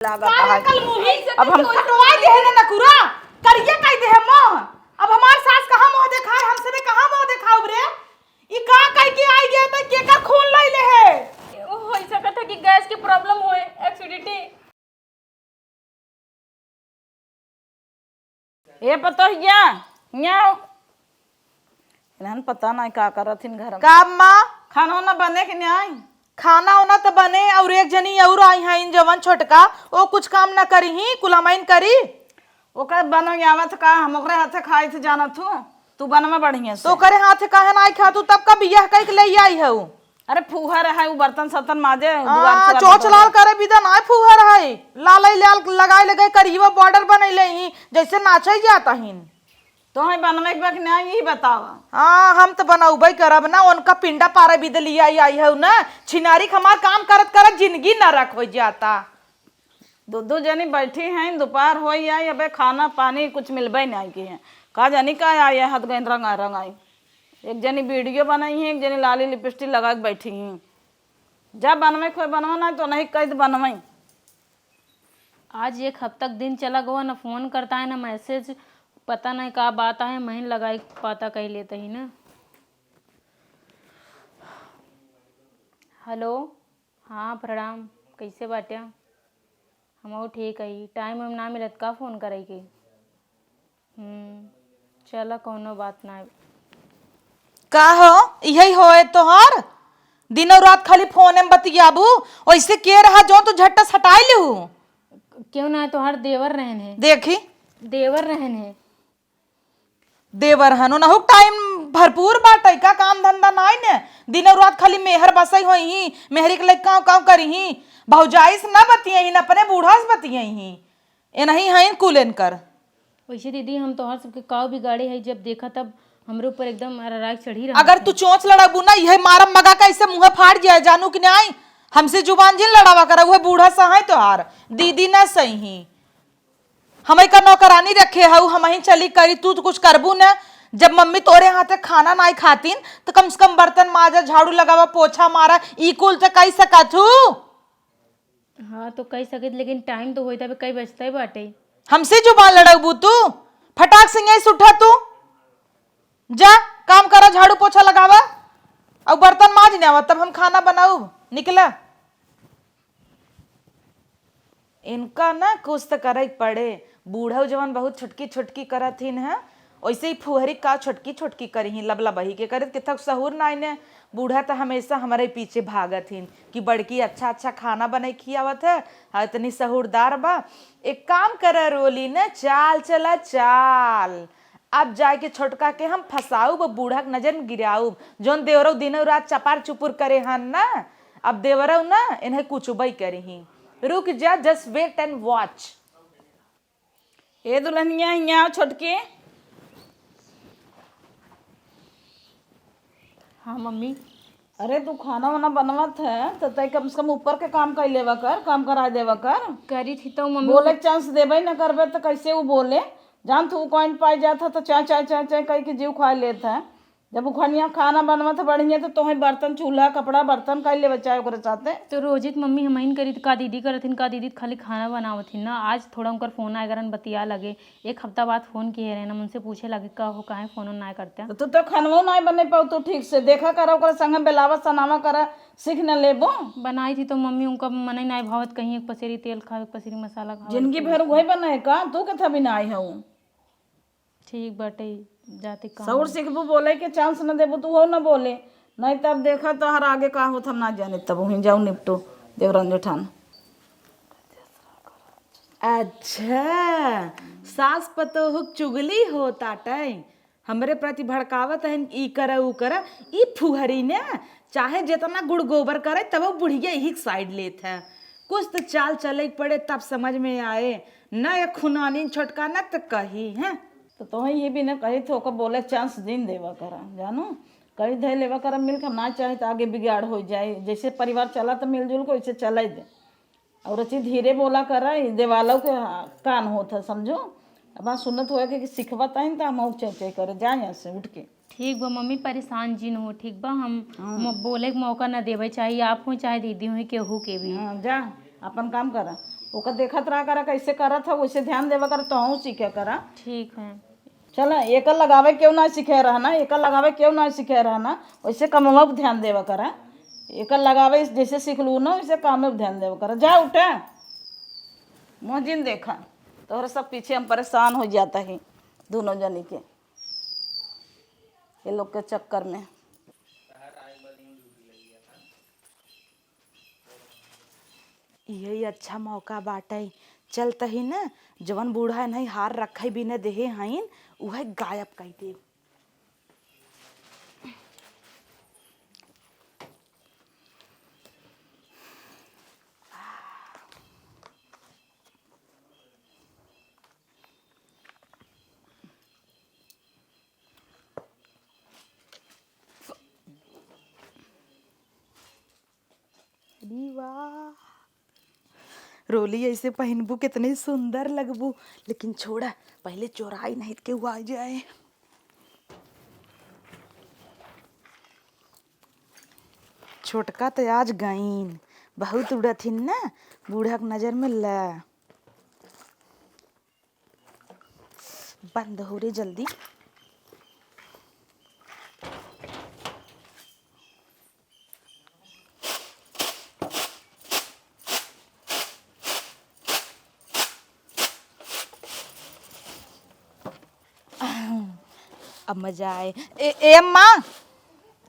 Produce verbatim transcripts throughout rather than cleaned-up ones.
लागत काहे है। कल मुही से अब हम कटवाई दे है ना नकुरा, करिया कई दे है मोह। अब हमार सास कहाँ मोह देखाए, हमसे भी कहाँ मोह देखाउब रे? ई का कई के आई गए त केकर खून लई ले है? ओ, हो सकत है कि गैस के प्रॉब्लम होए, एसिडिटी। ए पतोहिया, न्याओ। इन्हन पता नहीं का करत हिन घर में। का अम्मा? खाना वाना बने कि नहीं? खाना वाना तो बने, और एक जनी और आई हैं, जवन छोटका, वो कुछ काम ना करी ही, कुल हमइन करी। ओकर बनवे आवत का, हम ओकरे हाथे खाई थे जानत हूँ, तू बनवा बढ़िया से। तो ओकरे हाथे काहे ना आई खा तू, तब का बियाह कई के ले आई है उ? अरे फूहर है, उ बर्तन सर्तन माजे, दुआर हाँ, चोच लाल करे बिदा ना फूहर है, लाल लाल लगाए लगे करियो बॉर्डर बनैले ही, जैसे नाचे जाता हिन। तोहई बनवे के बा कि नाहीं, यही बतावा। हाँ, हम त बनउबे करब ना, उनका पिंडा पारे बिदे लिया आई, आई हउ ना, छिनारी क हमार काम करत करत जिनगी नरक होइ जाता। दू दू जनी बैठी हैं, दुपहर होइ आई, अबे खाना पानी कुछ मिलबे नाहीं किहे। का जानी का आई है, हद गइन रंगा रंगाई। एक जनी वीडियो बनाई है, एक जनी लाली लिपस्टिक लगा के बैठी हैं। जा बनवे खोए बनवा, नाहीं तो नहीं कह दे बनवे। आज एक हफ्ता क दिन चला गवा, ना फोन करता है, ना मैसेज, पता नहीं का बात है, महीन लगाई पाता कह लेते ही ना। हेलो, हाँ प्रणाम, कैसे बाट्या? हमहू ठीक है, टाइम वाइम ना मिलत का फोन करे के? हम्म, चला कौनो बात ना। का हो, इहै होए तोहार? दिनौ रात खाली फोने में बतियाबू, ओइसे के रहा जो तू झट्टा से हटाई लेहू? क्यों ना, तोहार देवर रहन है। देखी। देवर रहन है। देवर हन, उनहू टाइम भरपूर बाटै का, काम धंधा नाई ने, दिनौ रात खाली मेहर बसै होई ही, मेहरी के लइका काव काव करी ही, भौजाई से ना बतियाई ही, अपने बूढ़ा से बतियाई ही। एनही हइन कुल एनकर। वैसे दीदी, हम तोहर सबके काव बिगाड़े है, जब देखा तब हमरे ऊपर एकदम अराराई चढ़ी रहा अगर है। तू चोंच लड़ाबू ना, इहे मारब मगा का, ऐसे मुँह फाड़ जाए, जानू कि नाई? हमसे जुबान जिन लड़ावा करा, उहे बूढ़ा सहाय तोहार, दीदी ना सही ही। हमई का नौकरानी रखे हऊ, हमही चली करी, तू तो कुछ करबू न। जब मम्मी तोरे हाथे खाना नाई खातिन, तो कम से कम बर्तन माजा, झाड़ू लगावा, पोछा मारा, ई कुल तो कई सकत हू। हाँ, तो कह सकित, लेकिन टाइम तो होई, तबे कई बजते बाटे। हमसे जुबान लड़ाबू तू? फटाक से यहीं से उठा तू, जा काम करा, झाड़ू पोछा लगावा, अउ बर्तन माज न्यावा, तब हम खाना बनाउब। निकला। इनका ना कुछ त करे के पड़े। बूढ़ऊ जवन बहुत छोटकी छोटकी करत हिन है, वैसे ही फुहरी का छोटकी छोटकी करी ही, लबलबही के करे, किथक सहूर ना इन्हें। बूढ़ा त हमेशा हमरे पीछे भागत हिन कि बड़की अच्छा अच्छा खाना बनाई खियावत है, आ इतनी सहूरदार बा। एक काम कर रोली ने, चाल चला चाल, अब जाए के छोटका के हम फंसाउब, बूढ़ा के नजर में गिराउब। जौन देवरऊ दिनों रात चपार चुपुर करे हन ना, अब देवरऊ ना इन्हें कुचुबई करी ही। रुक जा, just wait and watch। ए दुल्हनिया, हियाँ आओ छोटकी। हाँ मम्मी। अरे तू खाना वाना बनवत है तो तय कम से कम ऊपर के काम कर लेवा कर, काम करा देवा कर। करी थी तो मम्मी। बोले चांस देबे न करबे तो कैसे वो बोले? जान तू कॉइन पाई जात है तो चाय चाय चाय चाय कह के जीव खा लेत है। जब उखनिया खाना बनवत है बढ़िया तो तोहे बर्तन चूल्हा कपड़ा बर्तन कर लेवे चाहे ओकरे साथे। तो रोजित मम्मी हमहिन करी तो का दीदी करत हिन, का दीदी खाली खाना बनावत हिन ना। आज थोड़ा उनकर फोन आए करन बतिया लगे। एक हफ्ता बाद फोन किहे रहे ना, उनसे पूछे लगे का हो, काहे फोन ना करते। तो तू तो खानवो ना बने पाऊ तू ठीक से। देखा करा ओकरे संगे बेलावा सनावा करा, सीख न लेबो। बनाई थी तो मम्मी उनका मने ना भावत, कहीं एक पसेरी तेल खावे, एक पसेरी मसाला खावे। जिंदगी भर वही बनाए का, तू के थबी ना आई हऊ। ठीक बाटे, जाते काम सौर है। सीखबू बोले के चांस न देबू तू हो न बोले, नहीं तब देखा तोहर आगे का होत हम ना जाने। तब वहीं जाऊ निपटो देवरन जेठान। अच्छा, सास पतोह के चुगली हो ताटे, हमरे प्रति भड़कावत हन, ई करे ऊ करे। ई फुहरी ने चाहे जितना गुड़ गोबर करे तब वो बुढ़िया यही साइड लेत है। कुछ तो चाल चले के पड़े तब समझ में आए। न एक खुनानी छोटका न तो कही है। तो तोहे ये भी न कही थे ओकर बोले चांस दिन देवा करा, जानू। कही धे लेवा करा मिल के, हम ना चाहे तो आगे बिगाड़ हो जाए। जैसे परिवार चला तो मिलजुल के वैसे चले दे। और अच्छी धीरे बोला करा, ई देवालों के कान होत है, समझो। अब सुनत होए के, कि सिखबत आइन तो हम चै चै करे, जा यहाँ से उठ के। ठीक बा मम्मी, परेशान जिन हो, ठीक बा? हम हाँ। म-, बोले के मौका ना देवे, चाहे आप हो, चाहे दीदी हो, केहू के भी। हाँ, जा, अपन काम करा। ओकर देखत रहा करा, कैसे करत है, वैसे ध्यान देवा करा, तोहू सीखे करा। ठीक है। चला, एकर लगावे केहू ना सीखे रहा ना, एकर लगावे केहू ना सीखे रहा ना, वैसे कमवा पे ध्यान देवा करा। एकर लगावे जैसे सीख लू ना, वैसे काम में ध्यान देवा करा। जा उठा, मुँह जिन देखा, तोहरा सब पीछे हम परेशान हो जाता है दोनों जनी के, ये लोग के चक्कर में। यही अच्छा मौका बाटे, चलत ही न, जवन बूढ़ा नहीं हार रखे बिना देहे हईन, उहे गायब कई देब। अरे वाह, रोली ऐसे पहिनबू कितने सुंदर लगबू। लेकिन छोड़ा, पहले चोराई नहीं त केहू आ जाए। छोटका त आज गईन, बहुत उड़त हिन ना, बूढ़ा के नजर में ला। बंद हो रे जल्दी। अब मजा आए। ए, ए अम्मा,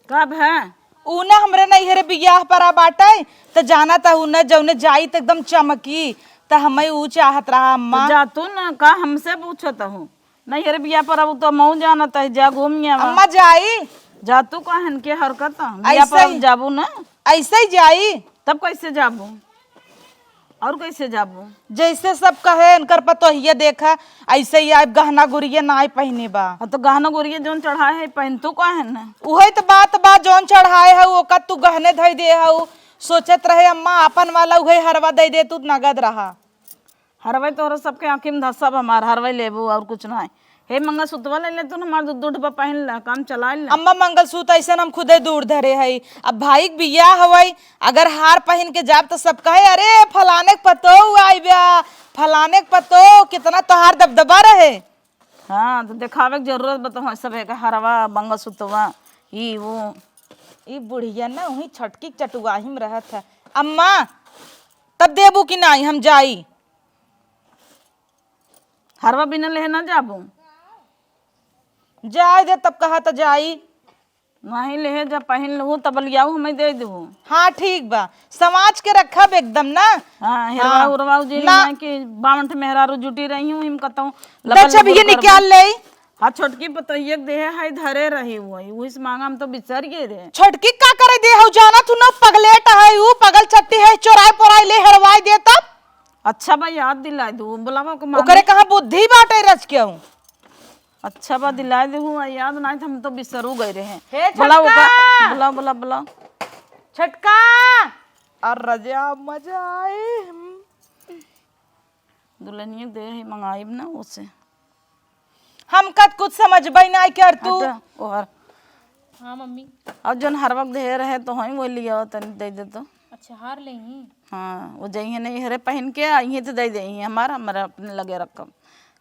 कब है? ऊ ना हमरे नैहरे बियाह परा बाटे, त जाना त ऊ ना जौने जाई त एकदम चमकी, त हमें ऊ चाहत रहा अम्मा। तो जा तू ना, का हमसे पूछत हूँ? नैहरे बियाह परा ऊ तो मऊ जानत है, जा घूम आवा। अम्मा जाई। जा तू, कहन के हरकत है, बियाह ऐसे परा ही। जाबू ना? ऐसे ही जाई। तब कैसे जाबू? और कैसे जाबू? जैसे सब कहे, इनकर पतोहिया देखा, ऐसे ही आए, गहना गुरिया नाई पहिने बा। हाँ, तो गहना गुरिया जौन चढ़ाए है, पहन तू काहे न? उहे तो बात बा, जौन चढ़ाए है, ओका तू गहने धई दे हऊ। सोचत रहे अम्मा, आपन वाला उहे हरवा दे दे, तू नगद रहा। हरवा तोहरा सबके आँखी में धसब हमार, हरवा लेबू और कुछ ना है। हे मंगलसूत्रवा ले ले तू, हमार दू, दू ठो पहिन ले, काम चला ले। अम्मा, मंगलसूत्र ऐसन हम खुदे दूर धरे हई। अब भाई के बियाह हवई, अगर हार पहिन के जाब त सब कहे, "अरे, फलाने के पतोह आई बा, फलाने के पतोह, कितना तोहार दबदबा रहे।" हाँ, तो देखावे के जरूरत बा, तो सब एक हरवा, मंगलसूत्रवा, ई वो। ई बुढ़िया ना वही छोटकी के चटुआही में रहत है। अम्मा, तब देबू कि नाई, हम जाई। हरवा बिना लेहे ना जाबू। जाए दे, तब कहा त जाई। नहीं लेहे, जब पहिन लहू, तब लियाऊ, हमें दे देहू। हाँ, ठीक बा, समाज के रखब एकदम ना। हाँ, हेरवा हाँ। उरवा उजेली ना। ना कि बावन ठे मेहरारू जुटी रही हूँ, हिम कतहूँ दे लबर छबिये लबर करबू। निकाल ले। हाँ, छोटकी पतोहिया के देहे है, धरे रही हुई, वही से मांगा, हम तो बिसर गए रहे। छोटकी का करे दे हऊ, जाना तू ना, पगलेट है, ऊ पगल चट्टी है, चोराई पोराई ले हरवाई दे तब। अच्छा बा, याद दिलाए दू, बुलावा को मामी। ओकरे कहाँ बुद्धि बाटे रच के हूँ। अच्छा बा, दिलाए देहू, आ याद नाई त हम तो बिसरू गए रहे। हे बुलाओ छोटका! ओका, बुलाओ, बुलाओ, बुलाओ। छोटका! और रजा मजा आए। हम दुल्हनिया दे है, मंगाइब ना ओसे। हमका त कुछ समझबे नाई कर तू। हट, ओहर। हाँ मम्मी। और जौन हरवक दे रहे तो हई, वो लिया तनी दे दे तो। अच्छा, हार ले ही। हाँ, वो जइहे नहीं हरे पहिन के, आई है तो दे दे ही, हमारा, हमारा अपने लगे रखब।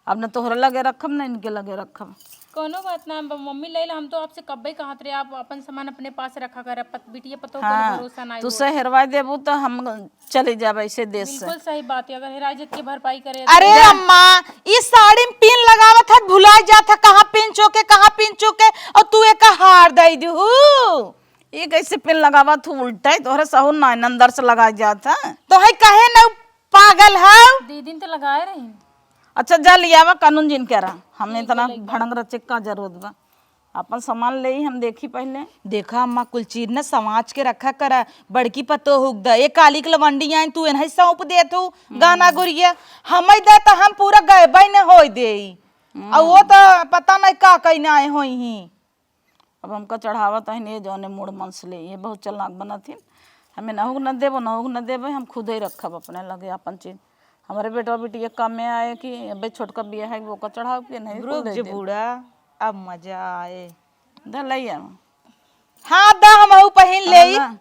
अब न तोहरे लगे रखब, न इनके लगे रखब। कोनो बात ना, ब-, मम्मी ले ला, हम तो आपसे कब्बे कहत रहे, आप अपन सामान अपने पास रखा कर, पत-, बिटिया पतोह पर हाँ, भरोसा ना तू हो। से हेरवाई देबू तो हम चले जाब ऐसे देश से। बिल्कुल सही बात है, अगर हेराई जात के भरपाई करे अरे तो। अम्मा, ई साड़ी में पिन लगावत है, भुलाई जात है, कहाँ पिन चुके, कहाँ पिन चुके, और तू एक हार दे दू। ये कैसे पिन लगावत हूँ, उल्टा ही तोहरे सहूर ना अंदर से लगाई जात है। तो है कहे न पागल है। दीदी ने तो लगाए रही। अच्छा, जा लियावा, कानून जिन कह रहा। हम ठीक है, इतना लेके भड़ंग रचे का जरूरत बा? अपन सामान ले ही हम देखी पहले। देखा अम्मा, कुल चीज न समाज के रखा करा। बड़की पतोह हुक द, ए काली के लवंडी आई, तू एनही सौंप देत हूँ गहना गुरिया। हमें दे त हम पूरा गए न होई देई। हम्म। और वो तो पता नहीं का कहीं आए होई ही। अब हमका चढ़ावत हइन, ये जौने मूड़ मन से ले, ये बहुत चालाक बनत हिन। हमें नहुक न देबो, नहुक न देबे, हम खुदे रखब अपने लगे अपन चीज। हमरे बेटवा बिटिया काम में आए कि अबे छोटका बिया है, वो का चढ़ाव के नहीं रुक कुल दे जे देब। बूढ़ा, अब मजा आए। द लइया। हाँ, द हमहू पहिन लेई। ना।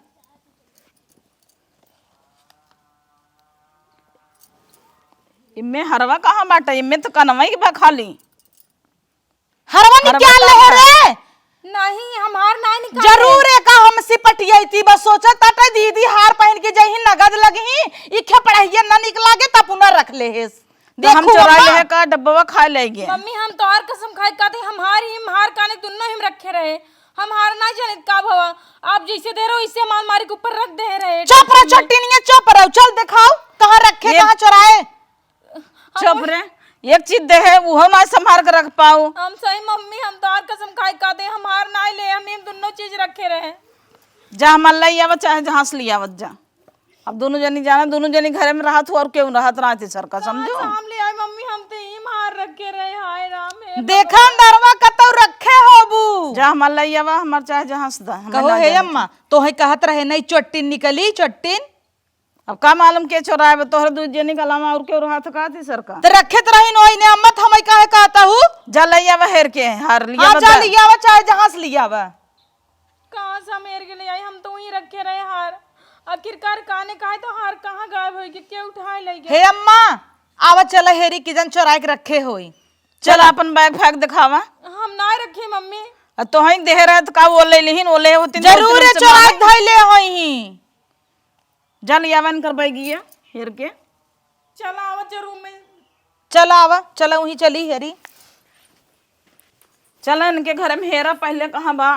इम्मे हरवा कहाँ बाटे? इम्मे तो कनवा ही बा खाली। हरवा हरवा निकाल ले है रे। नहीं, हम हार ना निकाले। जरूर एका हमसे पटियाई थी, बस सोचा ताटे दीदी हार पहन के जही नगद लगही, इखे पढ़ाइया ना निकला के तब पुनः रख ले हेस। तो हम देखू चोरा अम्मा। ले है का डब्बवा खा लेगे। मम्मी, हम तोहार कसम खाए का थे, हम हार ही, हम हार काने दुन्नो हिम रखे रहे। हम हार ना जानित का भवा, आप जैसे दे रहो इससे माल मारी के ऊपर रख दे रहे। चुप रहो, चट्टी नहीं है, चुप रहो। चल दिखाओ कहाँ रखे, ये कहाँ चोराए। हम चुप रे, एक चीज दे है, उहो ना संभाल के रख पाऊ। हम सही मम्मी, हम तोहार कसम खाए का दे, हम हार ना ले, हम इन दुन्नो चीज रखे रहे। जा हमार लई आवत, चाहे जहाँ से लई आवत जा। अब दुनू जनी जाना, दुनू जनी घरे में रहत हो और केहू रहत ना थी सरका, समझो? कहाँ से हम ले आए मम्मी, हम तो ही मार रखे रहे, हाय राम, हे देखा भगवान। अंदरवा कतौ रखे होबू। जा हमार लई आवा, हमार चाहे जहाँ से दा, हमें कहो ना हे जाने अम्मा, तोहे कहत रहे नहीं चोट्टिन निकली, चोट्टिन। अब का मालूम के चोराए बा, तोहरे दू जनी के अलावा और केहू रहत का थी सरका? तो रखे तो रही नोई ने अम्मा, तो हमें काहे कहता हूँ? जा लई आवा हेर के, हार लिया हाँ, बा जा दा। लिया आवा, चाहे जहाँ से लिया आवा। कहाँ से हम हेर के ले आई? हम तो वहीं रखे रहे हार। आखिरकार काने काहे तो हार कहाँ गायब होई कि के उठाए ले गए? हे अम्मा, आवा चला हेरी की जन चोराए के रखे होई। चल चला। अपन बैग फैग दिखावा। हम ना रखे मम्मी। आ तोहई देहे रहे तो का वो ले लिहिन, वो ले होतिन, जरूर होतिन है, उनसे चोराए मांगे। धइले होई ही। जा लियावा इनकर बैगिया हेर के। चला आवा जरूर में। चला आवा, चला वहीं चली हेरी। चला इनके घर में हेरा पहले कहाँ बा?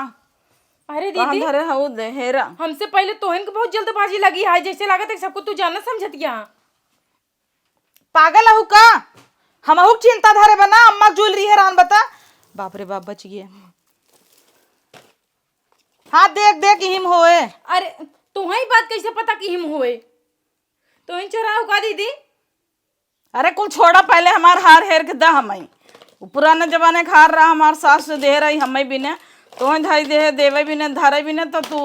अरे कहाँ दीदी, धरे हऊ दे हेरा। हमसे पहले तोहन के बहुत जल्दबाजी लगी है, जैसे लागत है सबको तू जानत समझत गया। पागल हऊ का? हमहू के चिंता धरे बा ना, अम्मा के ज्वेलरी हेरान बता। बाप रे बाप, बच गए। हाँ, देख, देख, इहिम होए। अरे, तोहई बात कैसे पता कि इहिम होए? तोहन चोराऊ का दीदी? अरे, कुल छोड़ा, पहले हमार हार हेर के दा हमई। उ पुराने जमाने के हार रहा, हमार सास से दे रही हमई बिने। तोहन धई दे, देवे बिने, धरे बिने, तो तू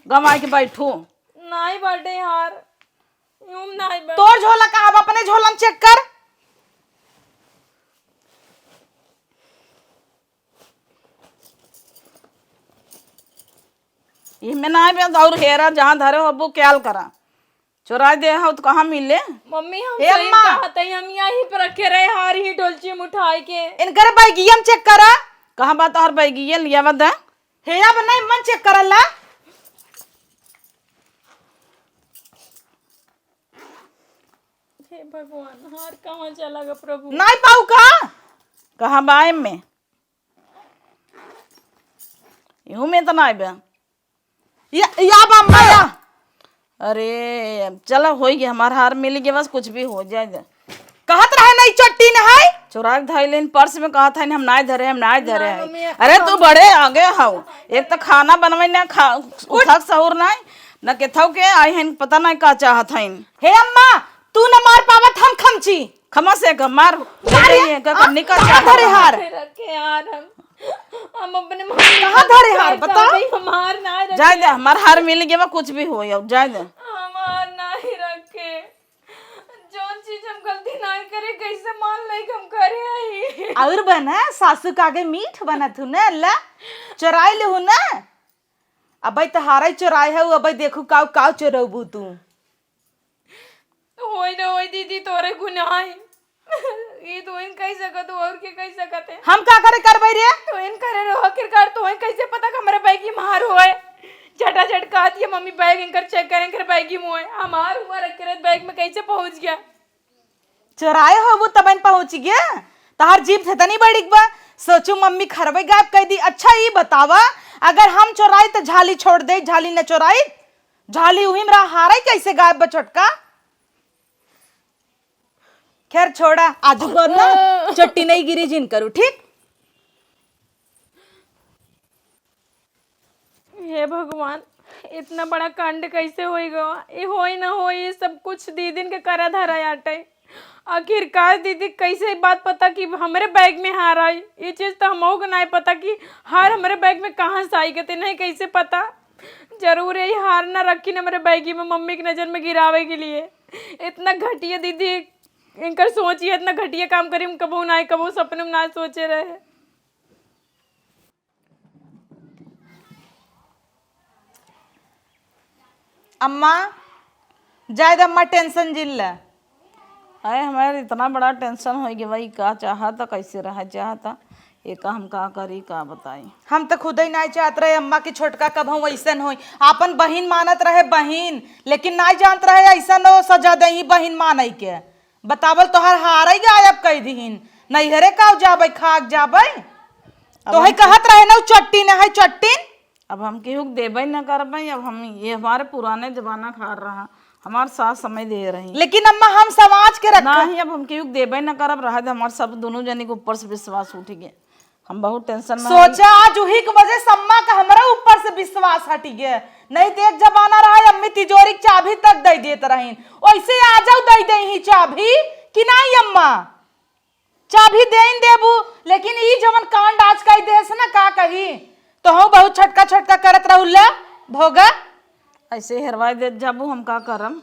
गमाई के बैठू। नाई बाटे हार, यूं नाई बाटे। तोर झोला कहाँ बा? अपने झोला में चेक कर। इमे ना आवे और हेरा जहाँ धरे होबो ख्याल करा। चोराई दे हो तो कहाँ मिले? मम्मी, हम हे सही अम्मा। कहत हई, हम यहीं पर रखे रहे हार ही डोलची में उठाए के। इनकर बैगिया में चेक करा। कहाँ बा तोहर बैगिया? लिया बा दा। हे अब नहीं मन चेक करला। हे भगवान, हार कहाँ चला गा प्रभु? नहीं पाऊ का? कहाँ बा एमे? इहू में तो ना आइबे। या, या बा अम्मा, या। अरे, चला, होई गया, हमार हार मिल गया, बस कुछ भी हो जाए दे। कहत रहे नहीं चट्टी न है। चोरा के धइलेन पर्स में, कहत है हम नाई धरे, हम नाई धरे ना, हैं। मम्मी, अरे, तू बड़े आगे हऊ, एक तो खाना बनवे ना खा, उठा के सहूर नाई, न केथऊ के आई हैं, पता नहीं का चाहत हैं। हे अम्मा, तू न मार पावत, हम खमची। खमा से का मार, अरे, ले गई है, का आ, करने का आ, चाहत अरे है? हार। रखे यार हम। हम अपने माँ कहाँ धरे हार, बता? हमार ना रखे। जाए दे, हमार हार मिल गया, कुछ भी हो जाओ, जाए दे। हमार ना ही रखे। जौन चीज हम गलती ना करे, कैसे मान ले कि हम करे आई? और बना, सासू का आगे मीठ बनत हूँ ना, ला, चोराई ले हूँ ना। अबे तो हारा ही चोराए है, अबे देखू काऊ, काऊ चोरबू तू। होई ना होई दीदी, तोरे गुनाह है। ई तो इन कह सकत हो, और के कह सकत है? हम का करे करबै रे? तो इन करे रहो, आखिरकार तो इन कैसे पता कि हमारे बैगी में हार होए? झटाझट कहत ये मम्मी बैग इनकर चेक करें, इनकर बैगी में होए। हमार हुआ रख के बैग में कैसे पहुंच गया? चोराए होबू तबन पहुंच गया? तहार जीभ से तनी बड़ी बा। सोचू मम्मी खरबे गायब कर दी। अच्छा ई बतावा, अगर हम चोराई तो झाली छोड़ दे, झाली न चोराई? झाली उही में रहा, हाराई कैसे गायब बा छोटका? खैर छोड़ा, आजू को ना चट्टी नहीं गिरी जिन करू, ठीक? हे भगवान, इतना बड़ा कांड कैसे होई गवा? ये होई ना होई, ये सब कुछ दीदिन के करा धरा आटे। आखिरकार दीदी कैसे ई बात पता कि हमरे बैग में हार आई? ये चीज तो हमहू के नाय पता कि हार हमरे बैग में कहाँ से आई गते, नहीं कैसे पता? जरूर यही हार ना रखी न हमरे बैगी में मम्मी की नजर में गिरावे के लिए। इतना घटिया दीदी, इनकर सोच ही इतना घटिया काम करी, हम कबहू ना, कबहू सपने में ना सोचे रहे। अम्मा, जाए दे अम्मा, टेंशन जिन ले। अरे, हमारे इतना बड़ा टेंशन होइ गया भाई, का चाहता, कैसे रह चाहता, ये का हम का करी, का बताई। हम तो खुद ही नहीं चाहत रहे अम्मा कि छोटका कबहूँ वैसन होई। आपन बहिन मानत रहे बहिन, लेकिन नहीं जानत रहे ऐसन हो सजा दही बहिन मानई के। बतावल तोहर हारई गायब कई दिहिन। नैहरे का जाबै, खाक जाबै? अब तोहे हम कहत रहे ना, उ चट्टी न है चट्टी। अब हम केहू के देबै न करबै। अब हम, ये हमारे पुराने जमाना खार रहा, हमार सास समय दे रही। लेकिन अम्मा, हम समाज के रखा नहीं, अब हम केहू के देबै न करब, रहा दे, हमार सब दोनों जनी के ऊपर से विश्वास उठ गया। हम बहुत टेंशन में सोचा, हई। आज उही के वजह से अम्मा का हमरा ऊपर से विश्वास हट गया। नहीं तो एक जमाना रहा, अम्मी तिजोरी के चाबी तक दे देत रहीन। वैसे आ जाओ, दे दे ही चाबी कि नहीं अम्मा? चाबी देन देबू, लेकिन ई जवन कांड आज कई देस ना, का कही? तो हम बहुत छटका छटका करत रहू, ले भोगा। ऐसे हेरवाई देत जाबू, हम का करम?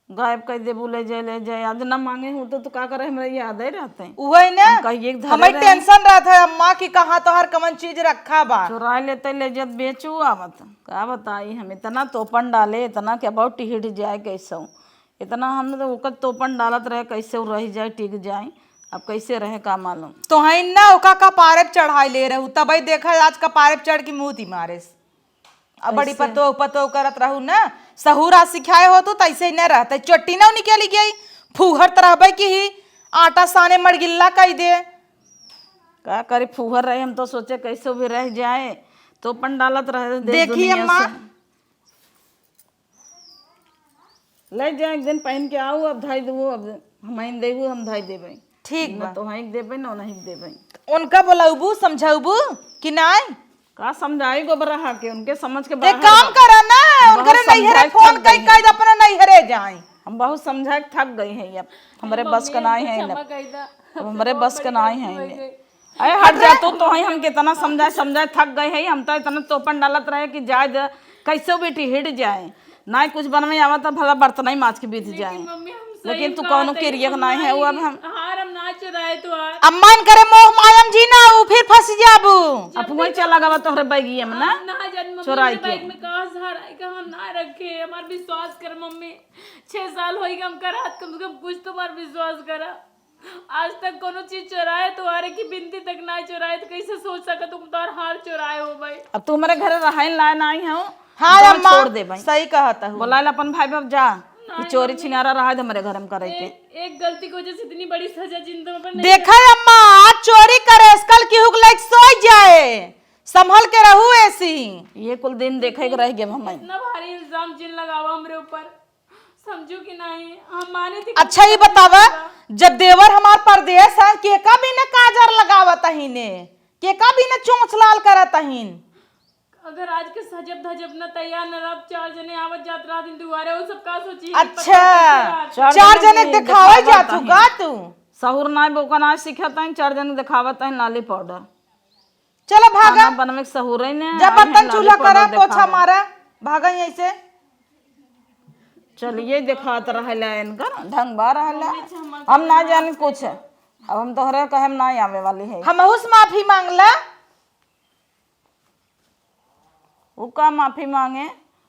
गायब कर देबू, ले जाए, ले जाए। आज ना मांगे हूँ तो, तो का करे, हमरा याद ही रहते। उहे ने, हम कहिए के धरे हमें रहे। टेंशन रहत है अम्मा कि कहाँ तोहार कवन चीज रखा बा। चुराए लेते, ले जात, बेचू आवत। का बताई हम, इतना तोपन डाले, इतना कि अब टिहिट जाए कैसे। इतना हम तो ओकर तोपन डालत रहे, कैसे उ रह जाए, टिक जाए। अब कैसे रहे, का मालूम। तोहई ना ओका कपारे पे चढ़ाई ले रहू, तबई देखा आज कपारे पे चढ़ के मुँह दी मारे। अब बड़ी कैसे? पतो पतो करत रहू ना, सहूर आ सिखाए हो तू, तैसे ही न रहते। चोटी ना निकली गई, फूहर त रहबे की ही, आटा साने मड़गिल्ला कई दे। का करी, फूहर रहे, हम तो सोचे कैसे भी रह जाए, तोपन डालत रहे देश देखी दुनिया अम्मा। से। ले जा, एक दिन पहन के आऊ, अब धाई देबू, अब हम आइन देबू, हम धाई देबे। ठीक ना बा। तो हाँ एक देबे, ना नहीं देबे। उनका बोलौबू, समझौबू कि नाई? का समझाई गोबर रहा के, उनके समझ के एक बाहर काम बा। करा ना, हम उनकरे बहुत नैहरे समझाए फोन थक कई गई कई हैं। दे अपने नैहरे जाए। हम बहुत समझाए थक गई हैं अब, हमरे बस का नाई है ना। अब हमरे बस का नाई है ना। अरे हट जा तू, तो है हम कितना समझाए समझाए थक गए हैं, हम तो इतना तोपन डालत रहे कि जाए दे, कैसे बेटी हिट जाए, ना कुछ बनवे आवा तो भला बर्तन ही माज के बीत जाए। लेकिन मम्मी, हम सही लेकिन तू कहा कौनो था, किरिया हम नाई है, वो अब नहीं, हम हार हम ना चुराए तो हार। अम्मा इनकरे मोह मायम जी ना, ऊ फिर फंस जाबू। अब वही चला गवा तोहरे बैगिया में ना, हम ना जान मम्मी, चुराई हमरे के। बैग में कहाँ से हार आए, कहाँ हम ना रखे, हमार विश्वास कर मम्मी, छह साल होई गए हम करत, कम से कम कुछ तो हमार विश्वास करा। आज तक कोनो चीज चोराए, तोहरे की बिनती तक ना चोराए, तो कैसे सोच सकत तुम तोहर हार चोराए हो भाई? अब तू हमारे घरे रहन लाए ना आई हो, हाँ तो अम्मा, छोड़ दे भाई। सही कहत हूँ। बोलाइल अपन भाई बाप जा, ना कि चोरी मम्मी। छिनारा रहा दे हमारे घर में करे के। एक, एक गलती की वजह से इतनी बड़ी सजा जिंदगी में नहीं देखा अम्मा, आज चोरी करे, कल की हुक लाइक सोई जाए, संभल के रहू ऐसी। ये कुल दिन देखे के रह गए हमें। इतना भारी इल्जाम जिन लगावा हमरे ऊपर। समझू कि नहीं, हम माने थी अच्छा, ये बतावा, जब देवर हमार परदेस हैं, केका बिना काजर लगावत अहिने, केका बिना चोंच लाल करत अहिन? अगर आज के सजब धजब न तैयार न रह, चार जने आवत जात रहत दुआरे, वो सब का सोची? अच्छा, चार जने देखावे जात हूँ का तू? सहूर नाई बोका नाई सीखत हैं, चार जने देखावत हैं लाली पाउडर। चलो भागा। खाना बनवे के सहूरे ने, जा बर्तन चूल्हा करा, पोछा मारा, भागा यहीं से। चलिए देखात रहला इनकर ढंग बा रहला। हम ना जाने कुछ, अब हम तोहरे कहे में ना आवे वाली है। हमहू से माफी मांगला। उ का माफी मांगे?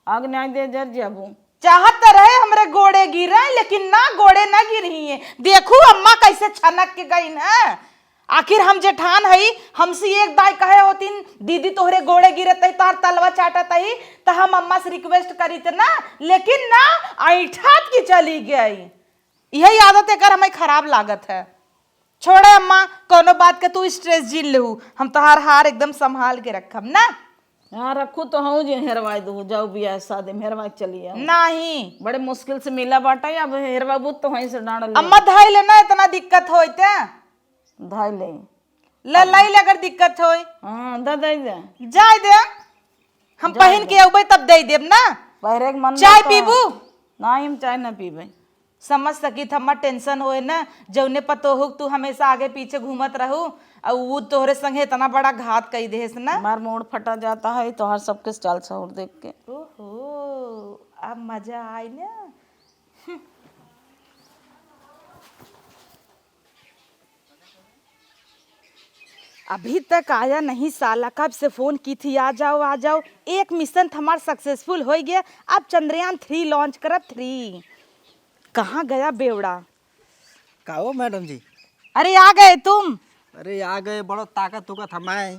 आग न्याय दे जर जाबू। चाहत त रहे हमरे गोड़े गिरे, लेकिन ना, गोड़े ना गिरही है। देखू अम्मा कैसे छनक के गई ना। आखिर हम जेठान हई, हमसे एक दाई कहे होतिन, "दीदी तोहरे गोड़े गिरत ही, तोहर तलवा चाटत ही, त हम अम्मा से रिक्वेस्ट करीत ना, लेकिन ना, ऐठात की चली गई।" यही आदत एकर हमें खराब लागत है। छोड़े अम्मा, कोनो बात के तू स्ट्रेस जिन लेहू, हम तोहार हार एकदम संभाल के रखब ना। हाँ, रखू तो हूँ जे हेरवाई दू, जाऊ बियाह शादी में हेरवाई के चली आओ। नहीं। बड़े मुश्किल से मिला बाटा, अब हेरवाबू तो वहीं से डांड ले। अम्मा, धाई ले ना, इतना दिक्कत होई ते। धाई ले। ले, लाई ले अगर दिक्कत होई। हाँ, दे, दे दे। जाए दे। हम जाए पहन दे। के अउबे तब दे देब ना। पहिरे के मन चाय बा तो पीबू? नहीं, हम चाय ना पीबे। समझ सकी थम्मा टेंशन होए ना, जौने पतोहू के तू हमेशा आगे पीछे घूमत रहू, अउ ऊ तोहरे संगे इतना बड़ा घात कई देस ना। हमार मूड फटा जाता है तोहार सबके चाल सहूर देख के। ओहो, अब मजा आई ना। अभी तक आया नहीं साला, कब से फोन की थी, आ जाओ, आ जाओ। एक मिशन तो हमार सक्सेसफुल हो गया, अब चंद्रयान थ्री लॉन्च करब, थ्री। कहाँ गया बेवड़ा? का हो मैडम जी? अरे, आ गए तुम? अरे, आ गए, बड़ो ताकत तुकत हमाए।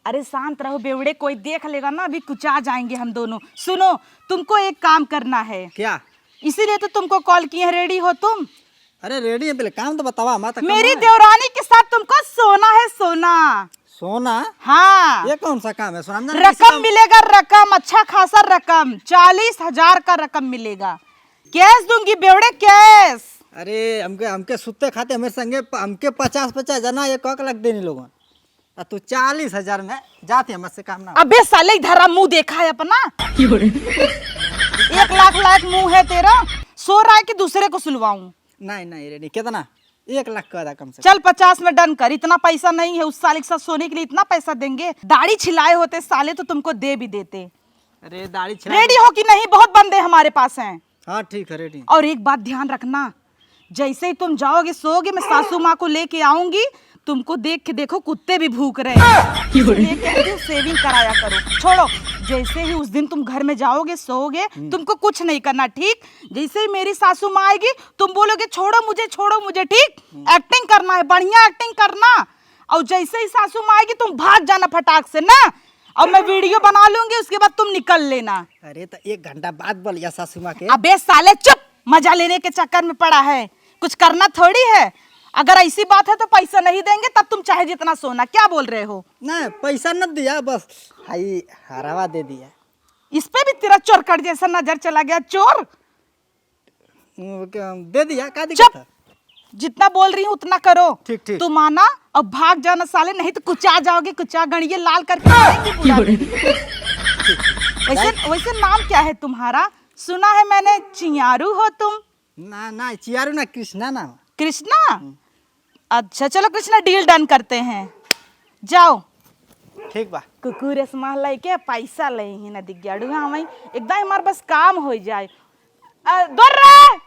अरे, शांत रहो बेवड़े, कोई देख लेगा ना, अभी कुचा जाएंगे हम दोनों। सुनो, तुमको एक काम करना है। क्या? इसीलिए तो तुमको कॉल किए हैं, रेडी हो तुम? अरे, रेडी है, पहले काम तो बतावा, हमारा तो काम मेरी है। देवरानी के साथ तुमको सोना है, सोना। सोना? हाँ। ये कौन सा काम है? सोना हम जाने किसी रकम काम मिलेगा, रकम, अच्छा खासा रकम, चालीस हजार का रकम मिलेगा। कैश दूंगी बेवड़े, कैश। अरे, हमके, हमके सुत्ते खाते हमें संगे प-, हमके पचास पचास जना एक एक लाख देनी लोगन। आ तू चालीस हजार में जाती है, हमसे काम ना हो। अबे साले, इधर आ, मुंह देखा है अपना। एक लाख लायक मुंह है तेरा, सो रहा है कि दूसरे को सुलवाऊं? नहीं, नहीं रे, नहीं, कितना? एक लाख का था कम से कम। चल, पचास में डन कर, इतना पैसा नहीं है, उस साले के साथ सोने के लिए इतना पैसा देंगे? दाढ़ी छिलाए होते साले तो तुमको दे भी देते। अरे, दाढ़ी छिला रेडी हो कि नहीं? बहुत बंदे हमारे पास हैं। हाँ, ठीक है, रेडी। और एक बात ध्यान रखना, जैसे ही तुम जाओगे, सोओगे, मैं सासू माँ को लेके आऊंगी, तुमको देख के, देखो, कुत्ते भी भूख रहे हैं। इसलिए कहती हूँ, सेविंग कराया करो। छोड़ो, जैसे ही उस दिन तुम घर में जाओगे, सोओगे, हम्म। तुमको कुछ नहीं करना, ठीक? जैसे ही मेरी सासू माँ आएगी, तुम बोलोगे, "छोड़ो मुझे, छोड़ो मुझे", ठीक? हम्म। एक्टिंग करना है, बढ़िया एक्टिंग करना। और जैसे ही सासू माँ आएगी, तुम भाग जाना फटाक से ना, और मैं वीडियो बना लूंगी, उसके बाद तुम निकल लेना। अरे, तो एक घंटा बाद बोलिया सासू माँ के। अबे साले, चुप। मजा लेने के चक्कर में पड़ा है, कुछ करना थोड़ी है। अगर ऐसी बात है तो पैसा नहीं देंगे, तब तुम चाहे जितना सोना। क्या बोल रहे हो? नहीं, पैसा न दिया, बस हाई हरावा दे दिया। इस पे भी तेरा चोरकट जैसा नजर चला गया, चोर। वो क्या, दे दिया, का दिक्कत चुप! है? जितना बोल रही हूँ उतना करो। ठीक, ठीक। तुम आना और भाग जाना साले, नहीं तो कुचा जाओगे, कुचा गणिये लाल करके मारेंगे पूरा। वैसे, वैसे नाम क्या है तुम्हारा? सुना है मैंने चियारू हो तुम। ना, ना, चियारू ना, कृष्णा नाम। कृष्णा? हम्म। अच्छा, चलो कृष्णा, डील डन करते हैं, जाओ। ठीक बा। कुकुर असमा लइके पैसा ले ही ना दिग्याड़ू, हाँ, वहीं एकदम हमार बस काम हो जाए। अ, दौड़ रे!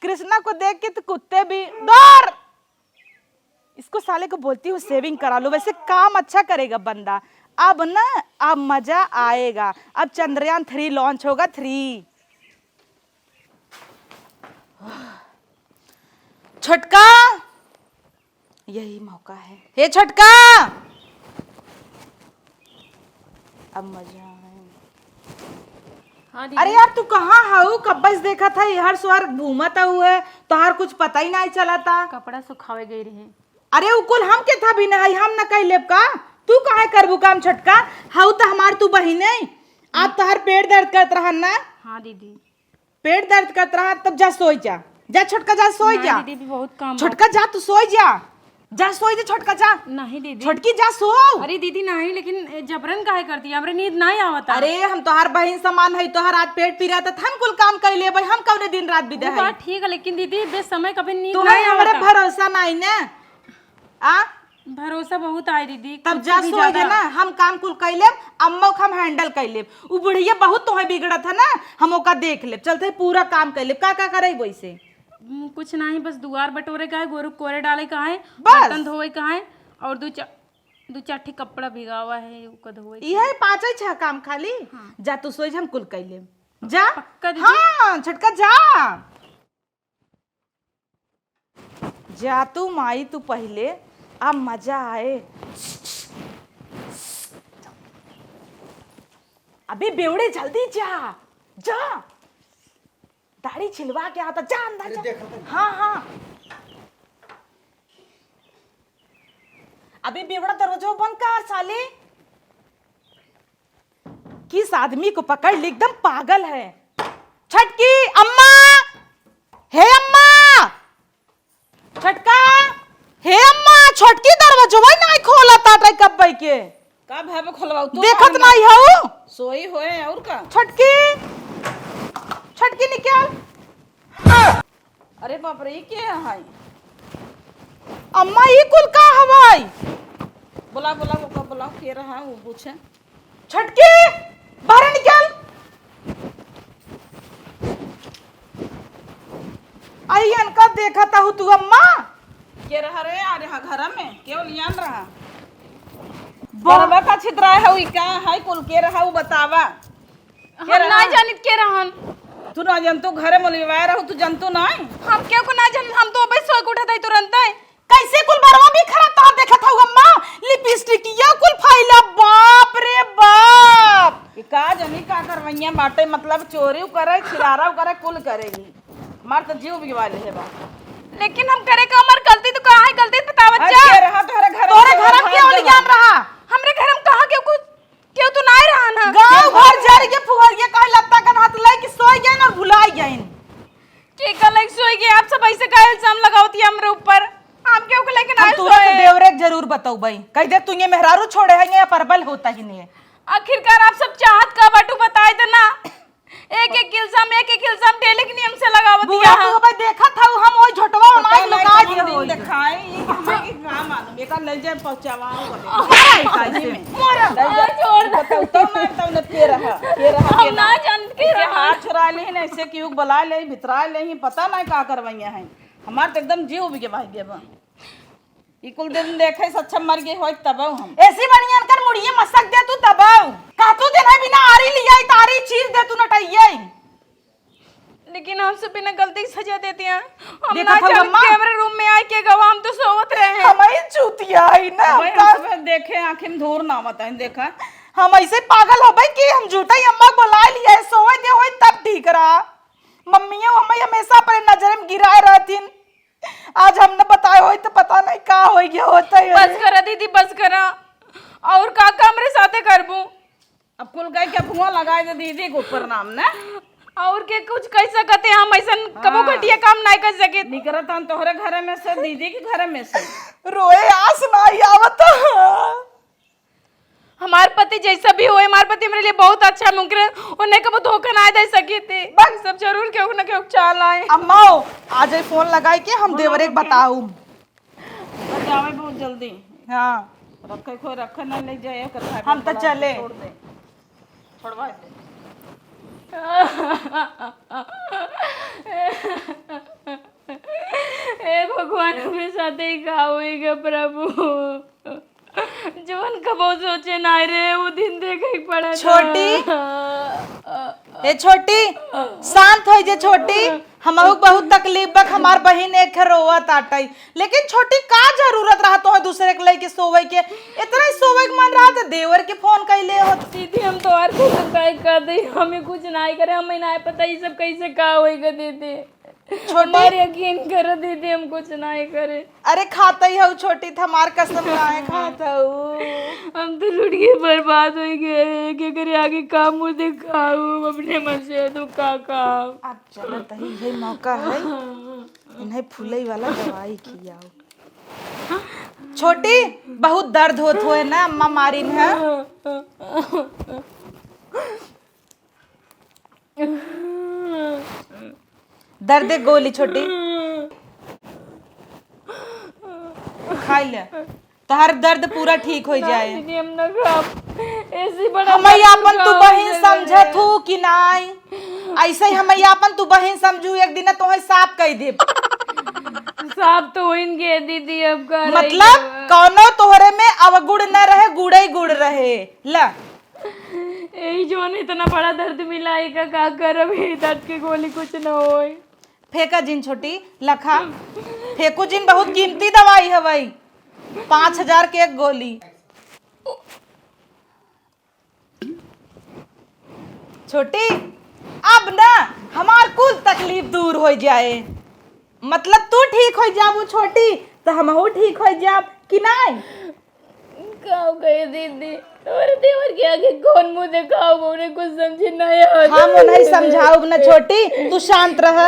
कृष्णा को देख के तो कुत्ते भी दौड़। इसको साले को बोलती हूँ सेविंग करा लो, वैसे काम अच्छा करेगा बंदा। अब ना, अब मजा आएगा। अब चंद्रयान थ्री लॉन्च होगा, थ्री। छोटका, यही मौका है। हे छोटका, अब मजा आए। हाँ दीदी। अरे यार, तू कहाँ हऊ? कब्बे से देखत है, हर सुहर घूमत हऊ है, तोहार कुछ पता ही नहीं चलता। कपड़ा सुखावे गई रही। अरे, उ कुल हम के था भी नहीं, हम न कह लेब का? तू काहे करबू काम छोटका? हऊ त हमार तू बहिन है। आज तोहार पेट दर्द करत रहन ना? हाँ दीदी। पेट दर्द करत रहा, तब जा सोई जा। जा छोटका, जा सोई नहीं जा। दीदी, भी बहुत काम बा। छोटका जा, तू सोई जा। जा सोई जा छोटका, जा। नहीं दीदी। छोटकी जा सो। अरे दीदी नहीं, लेकिन ए, जबरन काहे करती है? हमरे नींद नहीं आवता। अरे हम तोहार बहिन समान है, तोहार आज पेट पीरा त हम कुल काम कर लेबै, हम कौने दिन रात बिदा वो है? बात ठीक है, लेकिन दीदी बे समय कभी नींद तुम्हें नहीं हमरे आवता। भरोसा नहीं ना। आ? भरोसा बहुत आए दीदी, तब खुद जा भी सोई ज्यादा। जा ना, हम काम कुल कर लेब, अम्मा को हम हैंडल कर लेब। उ बुढ़िया बहुत तोहे बिगड़त है ना, हम ओका देख लेब। चलते पूरा काम कर लेब। का का करे वैसे? हम्म, कुछ नहीं, बस दुआर बटोरे का है, गोरू कोरे डाले का है, बस। बर्तन धोए का है और दो चा-, दो चार ठे कपड़ा भिगावा है, ओका धोए का यही है। पाँच छह काम खाली। हाँ। जा तू सोई जा, हम कुल कर लेब। जा। पक्का दीदी? हाँ, छोटका जा। जा तू माई, तू पहिले, अब मजा आए। अबे बेवड़े, जल्दी जा, जा। दाढ़ी छिलवा के आता, जा अंदर अरे जा। देखो तो। हाँ, हाँ। अबे बेवड़ा, दरवाजा बंद कर साले। किस आदमी को पकड़ ली, एकदम पागल है। छटकी, अम्मा, हे अम्मा, छटका, हे अम्मा, छटकी दरवाजवा नहीं खोला ताटे कब्बे के। का भावे खोलवाऊ तू? देखत नहीं हऊ? सोई होए और का? छटकी, छटकी निकल। अरे बाप रे, ई के है? अम्मा, ई कुल का हवाई? बोला, बोला, ओका बोला, के रहा, वो पूछे। छटकी, बाहर निकल। आई इनका देखत हऊ तू, अम्मा? के रहा रे, आ रहा घर में, केवल यान रहा। बा- बरबा का छितरा है, ई का है, कुल के रहा, वो बतावा। हम ना जानित के रहन। तू ना जनतू, घरे में लिवाए रहू, तू जनतू नाई? हम केहू को ना जानी, हम तो अबे सोए के उठत हई तुरंते। कैसे कुल बरवा भी खराब तोहार देखत हऊ अम्मा, लिपस्टिकिया कुल फैला, बाप रे बाप। ये का जानी का करवैया बाटे, मतलब चोरी करे, छिनारा करे, कुल करेगी। हमार तो जीव बिगवा ले है बा। लेकिन हम करे का, हमार गलती तो का है, गलती बतावत अरे जा। के रहा तोहरे घर में तोहरे घर में केहू ज्ञान रहा? हमरे घर में कहाँ केहू कुछ केहू तो नाई रहा ना। गाँव भर जर के फुहरिया कहे लत्ता कन हाथ लाई कि सोई गइन और भुलाई गइन। के का लाइक सोई गए, आप सब ऐसे काहे इल्जाम लगावत है हमरे ऊपर? हम केहू के लेके हम नाई तुरंत सोए। देवरे के जरूर बतौबई। कह दे तू ये मेहरारू छोड़े है या परबल होता ही नहीं है। आखिरकार आप सब चाहत का बाटू बताए दे ना। एक एक इल्जाम, एक एक इल्जाम डेली के नियम से लगावत बूढ़ा है। तू भाई देखत हऊ हम ओई झोटवा पता ओनाई नहीं लुका कौन दे दिन होई। दिखाए, ये किसी की का मालूम, एका ले जाए पहुंचावा हो गए। मारा ही का इसे। मारा। ले जाए। छोड़ दे। बताओ, तो मार, तो उन्हें के रहा, के रहा, हम के ना ना। जानत के इसे रहा। हाथ छुड़ा ले हैं, ऐसे क्यों बुला ले, भितरा ले हैं, पता नहीं का करवैया हैं। हमार तो एकदम जीव उबि के भाग गया बा। ई कुल दिन देखे से अच्छा मर गए होई तब हम। ऐसी बढ़िया इनकर मुड़िए मसक दे तू तब। का तू दिन है बिना आरी लिया, तारी चीर दे तू नटैये। लेकिन हमसे बिना गलती के सजा देती हैं। हम देखत ना हऊ जाने अम्मा? कैमरे रूम में आए के गवा, हम तो सोवत रहे हैं। हम ही चूतिया ही ना, हम हम का सब देखे आँखें में धूर ना आवत है, देखा। हम ऐसे पागल हो भाई कि हम झूठा ही अम्मा बुला लिया है, सोए दे होई तब ठीक रहा। मम्मी हम हमेशा अपने नजर में गिराए रहतीन। आज हम न बताए होई तो पता नहीं का हो गया होता है। बस करा दीदी, बस करा। और का का हमरे साथे करबू? अब कुल कह के फुआ लगाए दे दीदी के ऊपर नाम ना। और के कुछ कह सकते हम, ऐसन कबो हाँ। घटिया काम नहीं कर सके। निकरत हम तोहरे घरे में से, दीदी के घरे में से। रोए आस नहीं आवत। हमार पति जैसा भी होए, हमार पति हमरे लिए बहुत अच्छा मुमकिन है, उन्हें कबो धोखा ना दे सके थे। बस। सब जरूर केहू ना केहू चाल आए। अम्मा, आ जाए फोन लगाए के हम देवरे के बताऊ। बस आवे बहुत जल्दी। हाँ। रखे को रखे ना ले जाए, ओकर भाई हम तो बड़ा चले। छोड़ दे। छोड़वा दे। हे भगवान, हमरे साथे ही का होई ग प्रभु? जवन कबो सोचे नाई रहे, उ दिन देखे के पड़ा था। छोटी, ए छोटी, शांत होइ जे छोटी। हमहू के बहुत तकलीफ बा, हमार बहिन एक है रोवत आटई। लेकिन छोटी, का जरूरत रहा तोहे दूसरे के लइके सोवे के? इतना ही सोवे के मन रहा तो देवर के फोन कइले होत। दीदी, हम तोहार कसम खाए का दे, हमें कुछ नाई करे, हमें नाई पता ई सब कैसे का होई ग दीदी। छोटी। हमार यकीन करो दीदी, हम कुछ नाई करे। अरे खात ही हऊ छोटी, त हमार कसम काहे खात हऊ? हम तो लुट के बर्बाद होइ गए, के करे आगे का मुँह दिखाऊ, अपने मन से तो का खाऊ। अब चलत ही, यही मौका है, इन्हें फुलई वाला दवाई खियाओ। छोटी, बहुत दर्द होत होए ना, अम्मा मारिन है। दर्द गोली छोटी। खाई ले, तोहार दर्द पूरा ठीक होइ ना जाए। दीदी, हम ना खाब। ऐसी बड़ा हमें दर्द आपन तू का बहिन हो जाए समझत रे। हू कि नाई? ऐसे ही हमें आपन तू बहिन समझू, एक दिन तोहे साफ कह देब। साफ तो होइन के दीदी, अब का रही मतलब गवा। कौनो तोहरे में अवगुण न रहे, गुड़े गुड़ रहे। ला। यही जोन इतना बड़ा दर्द मिला, एका का करब? ये दर्द के गोली कुछ न होए। फेंका जिन छोटी, लखा। फेंकू जिन, बहुत कीमती दवाई हवई, पाँच हजार के एक गोली। छोटी, अब ना हमार कुल तकलीफ दूर होइ जाए, मतलब तू ठीक होइ जाबू छोटी, तो हमहू ठीक होइ जाब कि नाई? का कहे दीदी, तोरे देवर के आगे कौन मुँह देखाओ, उन्हें कुछ समझे नहीं आता। हम उन्हें समझाउब ना छोटी, तू शांत रह।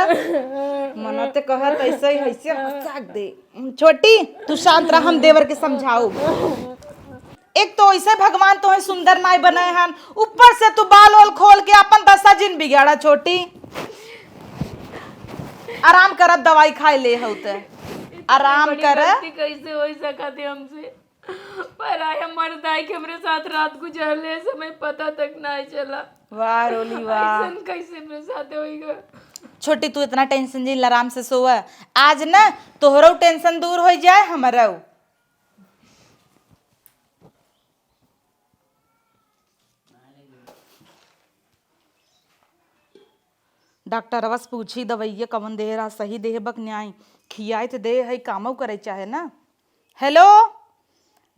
मना ते कहत ऐसे ही, ऐसे हंसाक दे। छोटी, तू शांत रह, हम देवर के समझाउब। एक तो ऐसे भगवान तोहे सुंदर नाई बनाए हन, ऊपर से तू बाल ओल खोल के अपन दशा जिन बिगाड़ा छोटी। आराम कर, अब दवाई खाए ले हो ते। इतनी आराम बड़ी कर। गलती कैसे हो सकत है हमसे? पर आए हमारे दाई के हमरे साथ रात गुजर ले, समय पता तक ना चला। वाह रोली वाह। ऐसन कैसे मेरे साथ होइगा? छोटी, तू इतना टेंशन जिन, आराम से सोवा। आज ना तोहरो टेंशन दूर हो जाए, हमरो। डॉक्टरवा से पूछी दवइया कवन देहे रहा, सही देहे बक न्याय, खियाइत देहे है, कामउ करे चाहे ना। हेलो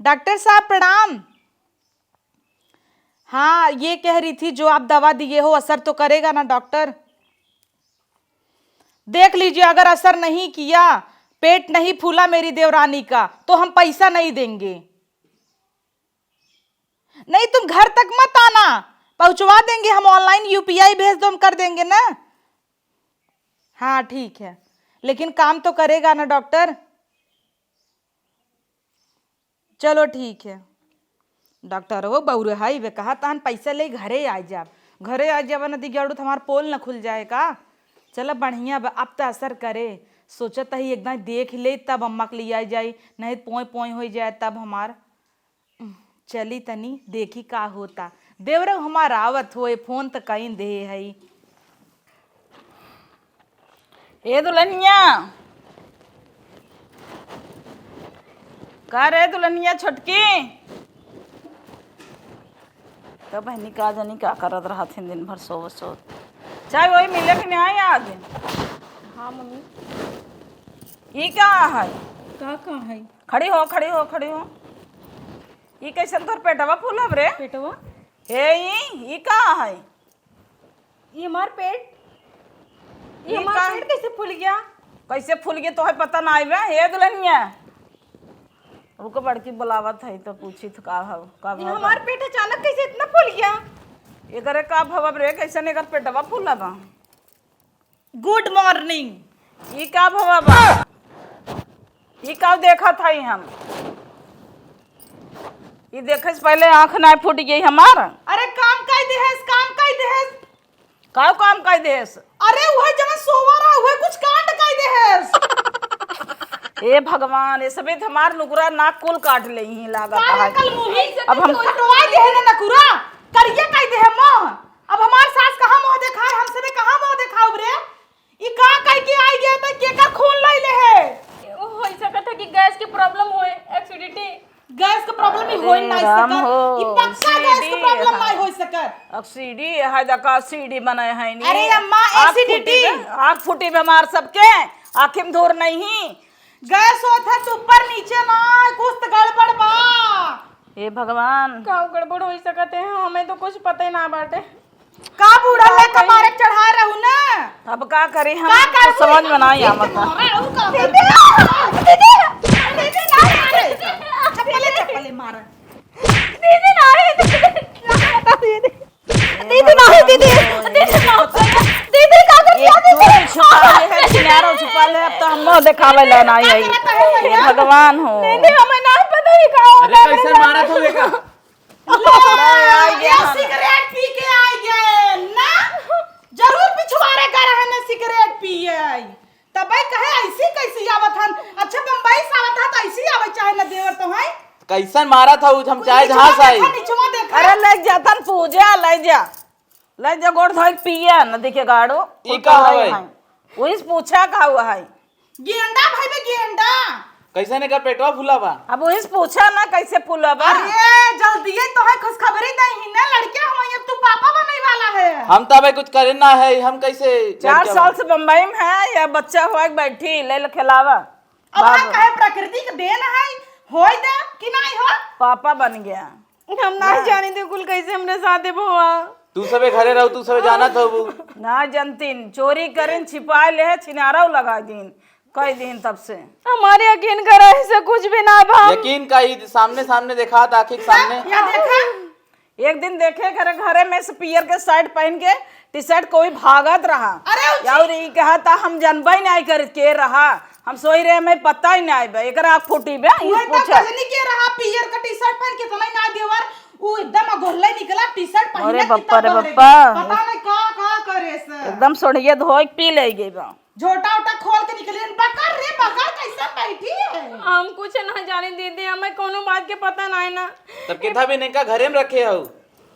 डॉक्टर साहब प्रणाम। हाँ, ये कह रही थी जो आप दवा दिए हो असर तो करेगा ना डॉक्टर? देख लीजिए, अगर असर नहीं किया, पेट नहीं फूला मेरी देवरानी का, तो हम पैसा नहीं देंगे। नहीं, तुम घर तक मत आना, पहुंचवा देंगे हम, ऑनलाइन यूपीआई भेज दो, हम कर देंगे ना। हाँ ठीक है, लेकिन काम तो करेगा ना डॉक्टर? चलो ठीक है। डॉक्टर वो बौरहाई बे, कहा तहन पैसा ले घरे आ जाब, घरे आ जाब ना दिगाड़ू तो हमार पोल न खुल जाए का। चलो बढ़िया बा, अब तो असर करे। सोचत ही एकदम देख ले तब अम्मा के लिए आ जाई, नहीं पोय पोय हो जाए तब हमार। चली तनी देखी का होता। देवरव हमार आवत होए, फोन त कइन देहे हई। ए दुल्हनिया, का रे दुल्हनिया छोटकी? तो बहनी का जानी का करत रहत हिन दिन भर सोवत सोवत। चाय वही मिले कि नहीं आज? हाँ मम्मी। ई का है? का का है? खड़ी हो, खड़ी हो, खड़ी हो। ई कैसन तोर पेटवा फूलब रे? पेटवा? हे ई, ई का है? ई हमार पेट। ई ई हमार का? पेट कैसे फूल गया? कैसे फूल गया तोहे पता ना आइबे? हे दुल्हनिया, रुको, बड़की बुलावत है तो पूछी तो का हव, का ई भवा? हमार पेट अचानक कैसे इतना फूल गया? एकरे का भवा रे, कैसन एकर पेटवा फूला बा? गुड मॉर्निंग। ई का भवा बा? ई का देखत हई हम? ई देखे से पहले आँख ना फूट गई हमार। अरे काम कई देहस, काम कई देहस। का काम कई देहस? अरे उहे जवन सोवा रहा, उहे कुछ कांड कई देहस। ए भगवान, ए सबे त हमार नुकरा नाक कुल काट लेइहीं लागत काहे है। कल मुही अब हम कटवाई देहे ना नकुरा, करिया कई देहे मुँह। अब हमार सास कहाँ मुँह देखाए, हम सबे कहाँ मुँह देखाउब रे? ई का कह के आई गए त केकर खून लइले है? ओ, होई सकत है कि गैस के प्रॉब्लम होए, एसिडिटी। गैस के प्रॉब्लम ही अरे होई नहीं राम सकत। हो, ई पक्का गैस के सीढ़ी प्रॉब्लम है। नहीं होई सकत। अब सीढ़ी है, देखा सीढ़ी बनाए है नी। अरे अम्मा, आँख एसिडिटी। फूटी बे, आँख फूटी बे हमार सबके, आँखी में धूर नहीं। गैस होत है तो ऊपर नीचे ना, कुछ तो गड़बड़ बा। हे भगवान। का गड़बड़ होई सकत है, हमें तो कुछ पता ही ना बाटे। का बूढ़ा का लेके करी? मारे चढ़ाए रहू ना। अब का करी हम? का कुछ करबू? समझ में ना आवत है। मारा, और का दीदी, करबू? दीदी, दीदी, ना मारे। चप्पले, चप्पले मारा। दीदी, ना रे, दीदी, दीदी, ना रे, दीदी। दीदी, ना रे, दीदी। दीदी, ना रे। दीदी, का कर ये दिया, तू दीदी? छुपा ले है, किनारो छुपा ले, अब तो हम मुँह दिखावे ला ना आई। का करत है ये भैया? भगवान हो। दीदी, हमें ना पता ही का हो अरे, गया कैसे मेरा। मारा तू देखा? ले, आई गए ये हम। सिगरेट पी के आई गए ना, जरूर पिछवाड़े का रहे ना सिगरेट पिए। तबे कहे ऐसी कैसी आवत हन। अच्छा, बम्बई से आवत है तो ऐसी आवे चाहे ना देवर तो है। कैसन मारा था उ, हम चाहे जहाँ से आई। देखा, निचवा देखा। अरे ले जा तन पूजा, ले जा, ले जा गोड़ धोए के पिया न देखे गाड़ो। ई का हवे? वही से पूछा का हुआ है। गेंडा भाई बे गेंडा। कैसे ने कर पेटवा फूला बा? अब वही से पूछा ना कैसे फूला बा। अरे जल्दी ही तो है खुशखबरी दे ही ना, लड़के हमारे तू पापा बने वाला है। हम तो अबे कुछ करे ना है, हम कैसे चार लड़के साल बने? से बम्बई में है, या बच्चा हुआ के बैठी ले ले खिलावा। अब बाबू। कहे प्रकृति के देन है, होई दे कि नहीं हो? पापा बन गया। हम ना ना। जानी थे कुल कैसे हमरे साथे भवा। तू सबे घरे रहो, तू सबे जानत होबू। ना जनतीन, चोरी करेन, छिपाए ले है, छिनारा लगा दीन, कह दीन तब से। हमारे यकीन करा, ऐसा कुछ भी ना भा। यकीन का ही सामने सामने देखा था, आँखी के सामने। या देखा? एक दिन देखे घरे, घरे में से पियर के शर्ट पहन के टी शर्ट कोई भागत रहा। अरे उची। और ई कहा था हम जनबे नहीं कर के रहा, हम सोई रहे, हमें पता ही नहीं बे, एकरा आँख फूटी बे, ई उहे तो पूछा। कजनी के रहा पियर का टी शर्ट पहन के, तो नहीं ना देवर, उ एकदम अगोरले निकला टी शर्ट पहन अरे के बप्पा रे कितना बप्पा। पता नहीं का, का करे से। एकदम सोढ़िया धोए के पी ले गई बा। झोटा उटा खोल के निकली, बकर रे बकर, कैसे बैठी है? हम कुछ ना जाने दीदी, हमें कोनो बात के पता नहीं ना। तब कितना भी इनका घरे में रखे हो?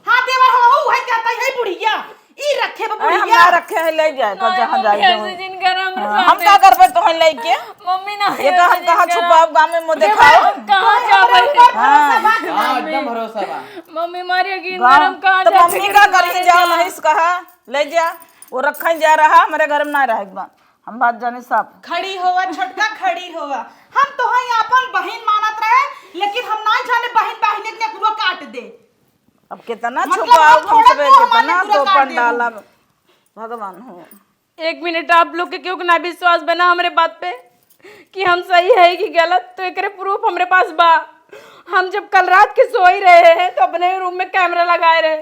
हाँ देवर, हम हूँ, है कहता है बुढ़िया, ई रखे बा अरे हम बुढ़िया। ना रखे हैं, ले जाए, कल नहीं, जहाँ मम्मी जाए ऐसे जाओ। जिन कर हम हाँ, साथ हम है। का करबे तोहन लेके? मम्मी ना ये ऐसे कहाँ, जिन कहाँ कर। छुपाओ, गाँव में मुँह देवर, देखाओ। कहाँ तोहे जाबे? हमरे ऊपर भरोसा हाँ। बा कि हाँ, मम्मी? एकदम भरोसा बा। मम्मी मारी यकीन गाँव, करम कहाँ तो जाबे? मम्मी का करती जाओ, नहीं से कहा, ले जा। वो रखा ही जा रहा, हमरे घर में ना रहे एक बार। हम बात जाने साफ। खड़ी होवा छोटका, खड़ी होवा। हम तो हई आपन बहिन मानत रहे, लेकिन हम ना जाने बहिन बहिन के नेकुरो काट दे। अब कितना मतलब छुपाओ हम हमसे, थोड़ा तो हमारे कितना नेकुरो काट तोपन देबू। डालब। भगवान हो। एक मिनट, आप लोग के क्यों ना विश्वास बना हमरे बात पे कि हम सही है कि गलत, तो एकरे प्रूफ हमरे पास बा। हम जब कल रात के सोई रहे हैं तो अपने रूम में कैमरा लगाए रहे।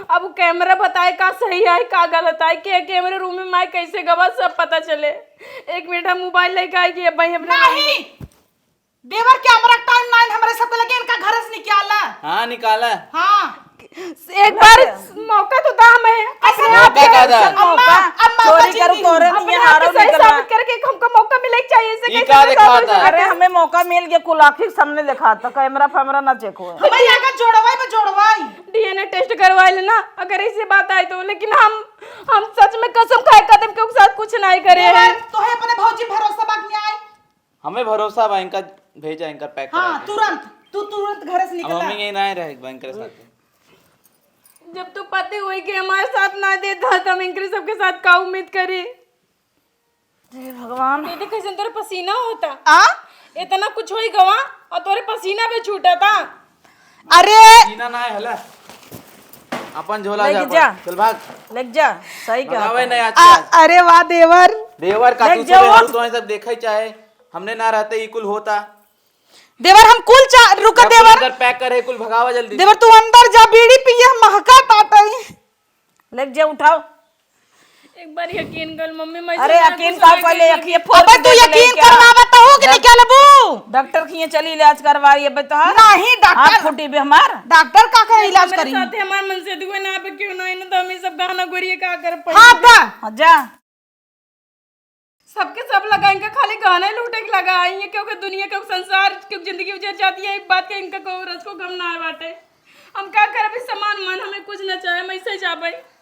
अब वो कैमरा बताए का सही है का गलत है, के कैमरे रूम में माई कैसे गवा, सब पता चले। एक मिनट, हम मोबाइल लेके आए कि अब भाई अपने नहीं, देवर के हमरा टाइम नाइन हमरे सबके लगे, इनका घर से निकाला। हाँ, निकाला। हाँ। एक बार मौका तो था हमें। ऐसे अपने ना आप मौका का था। अम्मा, अम्मा चोरी बची करू थी। तोरे अपने निये आप हारो के सही निकला। साबित करके हमको मौका मिले चाहिए, इसे ई कैसे का बता दिखाता? सकते? अरे हमें मौका मिल गया, कुल आँखी के सामने दिखाता, कैमरा फैमरा ना चेक हो। हमें यहाँ का जोड़वाई पे जोड़वाई। डीएनए टेस्ट करवा लेना, अगर ऐसी बात आई तो। लेकिन हम, हम सच में कसम खाए कदम के साथ कुछ नहीं करे हैं। देवर, तोहे अपने भौजी भरोसा बात नहीं आई। हमें भरोसा बा, इनका भेजा, इनका पैक हाँ, करा के। तुरंत, तू तुरंत घर से अब निकला। हम यहीं ना रहे एक बार इनके साथ। जब तू पति हुई के हमारे साथ ना देता, तो हम इनके सबके साथ का उम्मीद करी? हे भगवान। दीदी, कैसे तोरे पसीना होता? आ? इतना कुछ होई गवा और तोरे पसीना भी छूटा था। अरे! पसीना ना है, हला। अपन झोला लेके जा जा। अपन। चल भाग। लेके जा। सही कहा भगावे था। नहीं आज आ, के आज। अरे वाह देवर। देवर का लेके तू जा सुबह उठ। हम तो सब देखा ही चाहे। हमने ना रहते ई कुल होता। देवर हम कुल चा-, रुका जा कुल देवर। इधर पैक करे, कुल भगावा जल्दी। देवर तू अंदर जा, बीड़ी पिए, हम महका ताटई। लेके जा, उठाओ। एक बार यकीन कर मम्मी, मैं अरे सुना यकीन कुछ का नहीं पहले कर यकीन सकी। फोड़ अबे के तू देख ले यकीन क्या? करवावा तो हो कि डॉक-, निकालबू? डॉक्टर के यहाँ चली इलाज करवाई अबे तो। नहीं, डॉक्टर हाथ फूटी बे हमार। डॉक्टर का करे इलाज हमारे करी? साथ हमारे मन से दुआ ना पे क्यों ना, इन्हें तो हम ये सब गहना गोरिये का कर पाए। हाँ, दा। हाँ, जा। सबके सब लगा, इनका खाली गहना ही लूटे के लगा आई है, क्योंकि दुनिया के संसार के जिंदगी उजर जाती है। एक बात के इनका को रस को गम ना बाटे। हम का करब, इस समान मन हमें कुछ ना चाहे, हम ऐसे ही जाबे।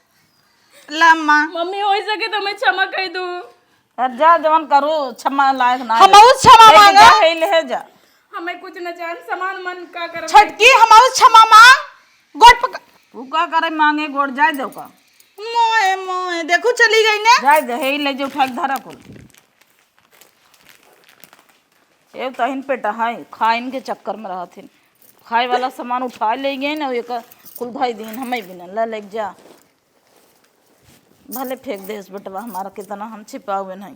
ला अम्मा। मम्मी, हो सके तो हमें क्षमा कर दो। अब जा, जवन करू, क्षमा लायक ना हम है। बहुत क्षमा लेकिन मांगा। जा, हे ले जा। हमें कुछ ना चाहे, समान मन का करब। छटकी, हम बहुत क्षमा मांग। गोट पक- तू का करे मांगे गोड़, जाए दो का। मोए, मोए, देखो चली गई ने। जाए दे, हे ले जो उठा के धरा कुल। ए तहिन पेटा है, खाइन के चक्कर में रहथिन। खाए वाला सामान उठा ले गए ना, एक कुल धई दिन हमें भी ना, ले, ले जा। भले फेंक देस बेटवा हमारा, कितना हम छिपावे नहीं।